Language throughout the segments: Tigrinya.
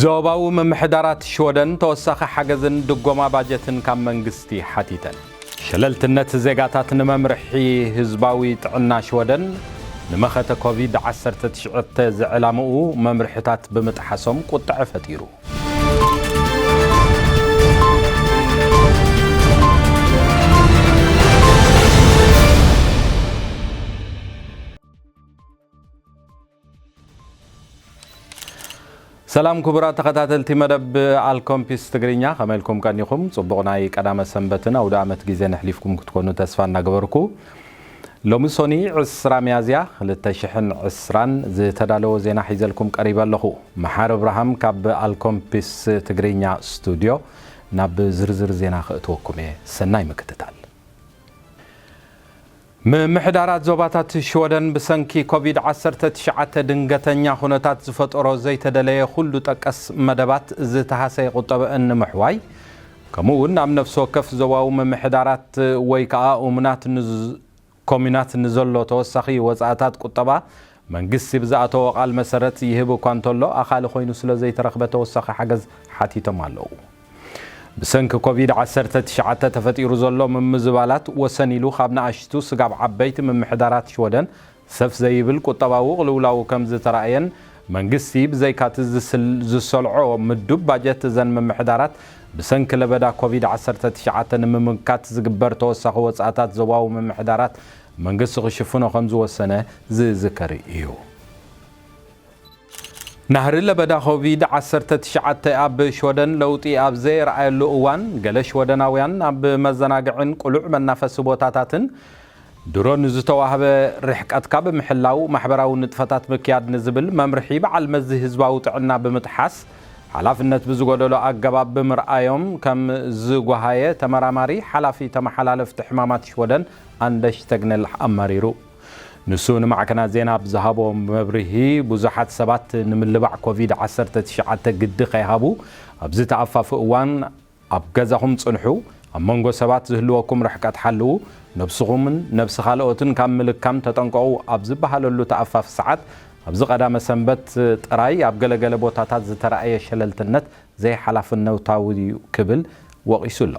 ዞባዊ ምምሕዳራት ሽወደን ተወሳኺ ሓገዝን ድጎማ ባጀትን ካብ መንግስቲ ሓቲተን። ሸለልትነት ዜጋታት ንመምርሒ ህዝባዊ ጥዕና ሽወደን ንመኸተ ኮቪድ ዓሰርተ ትሽዓተ ዘዕላምኡ መምርሕታት ብምጥሓሶም ቁጥዐ ፈጢሩ። ሰላም ክቡራት ተኸታተልቲ መደብ ኣልኮምፒስ ትግርኛ፣ ከመይ ኢልኩም ቀኒኹም? ጽቡቕ ናይ ቀዳመ ሰንበትን ኣውደ ኣመት ግዜ ነሕሊፍኩም ክትኮኑ ተስፋ እናገበርኩ፣ ሎሚ ሶኒ ዕስራ ሚያዝያ ክልተ ሽሕን ዕስራን ዝተዳለወ ዜና ሒዘልኩም ቀሪበ ኣለኹ። መሓር እብርሃም ካብ ኣልኮምፒስ ትግርኛ ስቱድዮ ናብ ዝርዝር ዜና ክእትወኩም እየ። ሰናይ ምክትታል። ምምሕዳራት ዞባታት ሽወደን ብሰንኪ ኮቪድ ዓሰርተ ትሽዓተ ድንገተኛ ኩነታት ዝፈጠሮ ዘይተደለየ ኩሉ ጠቀስ መደባት ዝተሃሰየ ቁጠበአን ንምሕዋይ፣ ከምኡ እውን ኣብ ነፍሲ ወከፍ ዞባዊ ምምሕዳራት ወይ ከዓ እሙናት ንዝ-፣ ኮሙናት ንዘሎ ተወሳኺ ወፃእታት ቁጠባ መንግስቲ ብዝኣተዎ ቃል መሰረት ይህብ እኳ እንተሎ፣ ኣኻሊ ኮይኑ ስለ ዘይተረኽበ ተወሳኺ ሓገዝ ሓቲቶም ኣለዉ። ብሰንኪ ኮቪድ ዓሰርተ ትሽዓተ ተፈጢሩ ዘሎ ምምዝባላት ወሰን ኢሉ ካብ ንኣሽቱ ስጋብ ዓበይቲ ምምሕዳራት ሽወደን ሰፍ ዘይብል ቁጠባዊ ቅልውላው ከም ዝተራእየን መንግስቲ ብዘይካቲ ዝስል-፣ ዝሰልዖ ምዱብ ባጀት እዘን ምምሕዳራት ብሰንኪ ለበዳ ኮቪድ ዓሰርተ ትሽዓተ ንምምካት ዝግበር ተወሳኺ ወፃእታት ዞባዊ ምምሕዳራት መንግስቲ ክሽፍኖ ከም ዝወሰነ ዝዝከር እዩ። ናህሪ ለበዳ ኮቪድ ዓሰርተ ትሽዓተ ኣብ ሽወደን ለውጢ ኣብ ዘየርኣየሉ እዋን፣ ገለ ሽወደናውያን ኣብ መዘናግዕን ቅሉዕ መናፈሲ ቦታታትን ድሮ ንዝተዋህበ ርሕቀትካ ብምሕላው ማሕበራዊ ንጥፈታት ምክያድ ንዝብል መምርሒ በዓል መዚ ህዝባዊ ጥዕና ብምጥሓስ፣ ሓላፍነት ብዝጎደሎ ኣገባብ ብምርኣዮም ከም ዝጓሃየ ተመራማሪ ሓላፊ ተመሓላለፍቲ ሕማማት ሽወደን ኣንደሽ ተግነል ኣማሪሩ። ንሱ ንማዕከናት ዜና ኣብ ዝሃቦ መብርሂ፣ ብዙሓት ሰባት ንምልባዕ ኮቪድ ዓሰርተ ትሽዓተ ግዲ ከይሃቡ ኣብ ዝተኣፋፉ እዋን፣ ኣብ ገዛኹም ጽንሑ፣ ኣብ መንጎ ሰባት ዝህልወኩም ርሕቀት ሓልዉ፣ ነብስኹምን ነብሲ ካልኦትን ካብ ምልካም ተጠንቀቑ ኣብ ዝበሃለሉ ተኣፋፊ ሰዓት፣ ኣብዚ ቀዳመ ሰንበት ጥራይ ኣብ ገለገለ ቦታታት ዝተራእየ ሸለልትነት ዘይሓላፍነታዊ እዩ ክብል ወቒሱ ኣሎ።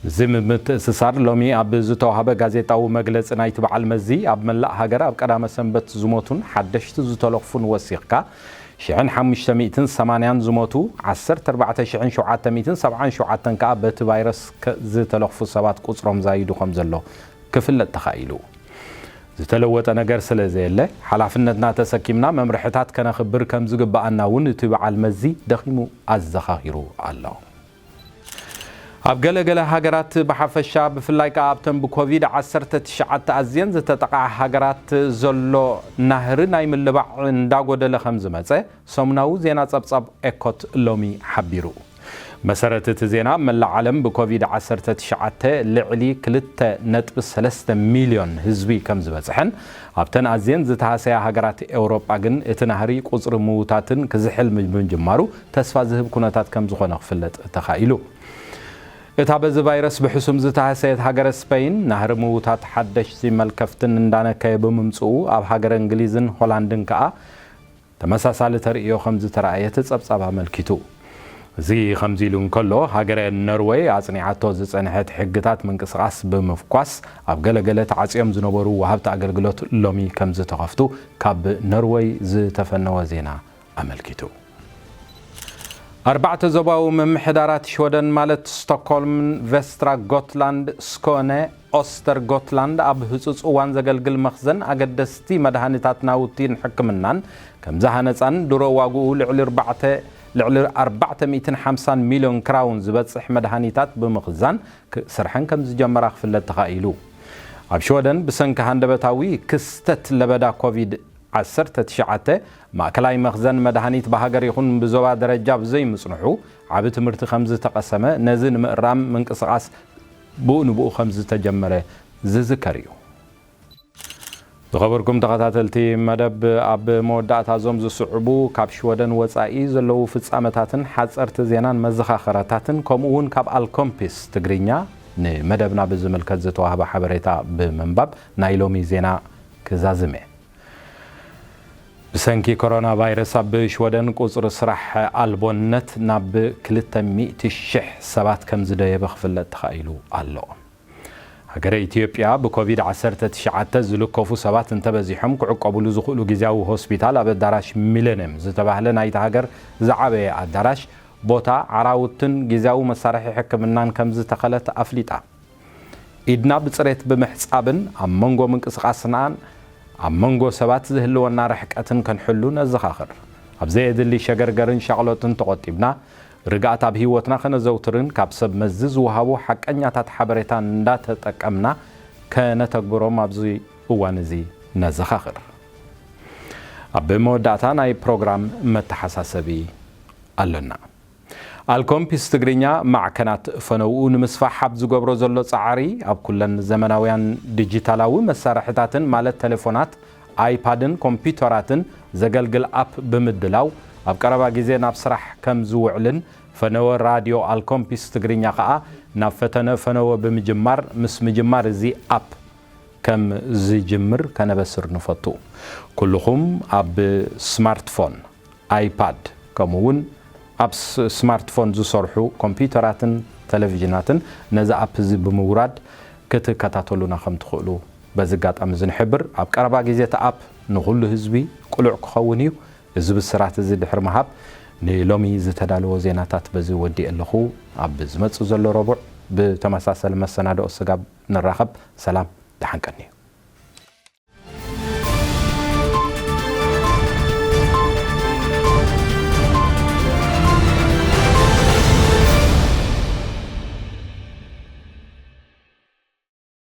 እዚ ምትእስሳር ሎሚ ኣብ ዝተዋህበ ጋዜጣዊ መግለጺ ናይቲ በዓል መዚ፣ ኣብ መላእ ሃገር ኣብ ቀዳመ ሰንበት ዝሞቱን ሓደሽቲ ዝተለኽፉን ወሲኽካ፣ ሽሕን ሓሙሽተ ሚእትን ሰማንያን ዝሞቱ፣ ዓሰርተ ኣርባዕተ ሽሕን ሸውዓተ ሚእትን ሰብዓን ሸውዓተን ከኣ በቲ ቫይረስ ከ-፣ ዝተለኽፉ ሰባት ቁጽሮም ዛይዱ ከም ዘሎ ክፍለጥ ተኻኢሉ። ዝተለወጠ ነገር ስለ ዘየለ፣ ሓላፍነትና ተሰኪምና መምርሕታት ከነኽብር ከም ዝግብኣና እውን እቲ በዓል መዚ ደኺሙ ኣዘኻኺሩ ኣሎ። ኣብ ገለ ገለ ሃገራት ብሓፈሻ፣ ብፍላይ ከኣ ኣብተን ብኮቪድ ዓሰርተ ትሽዓተ ኣዝየን ዝተጠቕዓ ሃገራት ዘሎ ናህሪ ናይ ምልባዕ እንዳጎደለ ከም ዝመጸ ሰሙናዊ ዜና ጸብጻብ ኤኮት ሎሚ ሓቢሩ። መሰረት እቲ ዜና፣ ኣብ መላእ ዓለም ብኮቪድ ዓሰርተ ትሽዓተ ልዕሊ ክልተ ነጥቢ ሰለስተ ሚልዮን ህዝቢ ከም ዝበጽሐን፣ ኣብተን ኣዝየን ዝተሃሰያ ሃገራት ኤውሮጳ ግን እቲ ናህሪ ቁጽሪ ምዉታትን ክዝሕል ምጅማሩ ተስፋ ዝህብ ኩነታት ከም ዝኾነ ክፍለጥ ተኻኢሉ። እታ በዚ ቫይረስ ብሕሱም ዝተሃሰየት ሃገረ ስፐይን፣ ናህሪ ምዉታት ሓደሽቲ መልከፍትን እንዳነከየ ብምምጽኡ፣ ኣብ ሃገረ እንግሊዝን ሆላንድን ከኣ ተመሳሳሊ ተርእዮ ከም ዝተራእየ እቲ ጸብጻብ ኣመልኪቱ። እዚ ከምዚ ኢሉ እንከሎ፣ ሃገረ ኖርወይ ኣጽኒዓቶ ዝጸንሐት ሕግታት ምንቅስቓስ ብምፍኳስ፣ ኣብ ገለ ገለ ተዓጽዮም ዝነበሩ ወሃብቲ ኣገልግሎት ሎሚ ከም ዝተኸፍቱ ካብ ኖርወይ ዝተፈነወ ዜና ኣመልኪቱ። ኣርባዕተ ዞባዊ ምምሕዳራት ሽወደን፣ ማለት ስቶክሆልምን ቬስትራ ጎትላንድ ስኮነ ኦስተር ጎትላንድ፣ ኣብ ህጹጽ እዋን ዘገልግል መኽዘን ኣገደስቲ መድሃኒታት፣ ናውቲን ሕክምናን ከም ዝሃነጻን፣ ድሮ ዋግኡ ልዕሊ ኣርባዕተ፣ ልዕሊ ኣርባዕተ ሚእትን ሓምሳን ሚልዮን ክራውን ዝበጽሕ መድሃኒታት ብምኽዛን ክ-፣ ስርሐን ከም ዝጀመራ ክፍለጥ ተኻኢሉ። ኣብ ሽወደን ብሰንኪ ሃንደበታዊ ክስተት ለበዳ ኮቪድ ዓሰርተ ትሽዓተ፣ ማእከላይ መኽዘን መድሃኒት ብሃገር ይኹን ብዞባ ደረጃ ብዘይምጽንሑ፣ ዓቢ ትምህርቲ ከም ዝተቐሰመ፣ ነዚ ንምእራም ምንቅስቓስ ብኡ ንብኡ ከም ዝተጀመረ ዝዝከር እዩ። ዝኸበርኩም ተኸታተልቲ መደብ፣ ኣብ መወዳእታ እዞም ዝስዕቡ ካብ ሽወደን ወጻኢ ዘለዉ ፍጻመታትን ሓጸርቲ ዜናን መዘኻኸራታትን፣ ከምኡ እውን ካብ ኣልኮምፒስ ትግርኛ ንመደብና ብዝምልከት ዝተዋህበ ሓበሬታ ብምንባብ ናይ ሎሚ ዜና ክዛዝም እየ። ብሰንኪ ኮሮና ቫይረስ ኣብ ሽወደን ቁጽሪ ስራሕ ኣልቦነት ናብ ክልተ ሚእቲ ሽሕ ሰባት ከም ዝደየበ ክፍለጥ ተኻኢሉ ኣሎ። ሃገረ ኢትዮጵያ ብኮቪድ ዓሰርተ ትሽዓተ ዝልከፉ ሰባት እንተበዚሖም ክዕቆብሉ ዝኽእሉ ግዜያዊ ሆስፒታል ኣብ ኣዳራሽ ሚለንየም ዝተባህለ ናይታ ሃገር ዝዓበየ ኣዳራሽ ቦታ ዓራውትን ግዜያዊ መሳርሒ ሕክምናን ከም ዝተኸለት ኣፍሊጣ። ኢድና ብጽሬት ብምሕጻብን ኣብ መንጎ ምንቅስቓስናን ኣብ መንጎ ሰባት ዝህልወና ርሕቀትን ክንሕሉ ነዘኻኽር። ኣብ ዘየድሊ ሸገርገርን ሻቕሎትን ተቖጢብና ርግኣት ኣብ ህይወትና ከነዘውትርን ካብ ሰብ መዚ ዝወሃቡ ሓቀኛታት ሓበሬታ እንዳተጠቀምና ከነተግብሮም ኣብዚ እዋን እዚ ነዘኻኽር። ኣብ መወዳእታ ናይ ፕሮግራም መተሓሳሰቢ ኣሎና። ኣልኮምፒስ ትግርኛ ማዕከናት ፈነውኡ ንምስፋሕ ኣብ ዝገብሮ ዘሎ ጻዕሪ ኣብ ኩለን ዘመናውያን ዲጂታላዊ መሳርሕታትን ማለት ቴሌፎናት፣ ኣይፓድን ኮምፒውተራትን ዘገልግል ኣፕ ብምድላው ኣብ ቀረባ ግዜ ናብ ስራሕ ከም ዝውዕልን ፈነወ ራድዮ ኣልኮምፒስ ትግርኛ ከኣ ናብ ፈተነ ፈነወ ብምጅማር ምስ ምጅማር እዚ ኣፕ ከም ዝጅምር ከነበስር ንፈቱ። ኩልኹም ኣብ ስማርትፎን፣ ኣይፓድ ከምኡ እውን ኣብ ስ- ስማርትፎን ዝሰርሑ ኮምፒውተራትን ቴሌቪዥናትን ነዚ ኣፕ እዚ ብምውራድ ክትከታተሉና ከም ትኽእሉ በዚ ኣጋጣሚ እዚ ንሕብር። ኣብ ቀረባ ግዜ እቲ ኣፕ ንኹሉ ህዝቢ ቅሉዕ ክኸውን እዩ። እዚ ብስራት እዚ ድሕሪ ምሃብ ንሎሚ ዝተዳለወ ዜናታት በዚ ወዲእ ኣለኹ። ኣብ ዝመጽእ ዘሎ ረቡዕ ብተመሳሰሊ መሰናድኦ ስጋብ ንራኸብ። ሰላም፣ ደሓን ቀንዩ።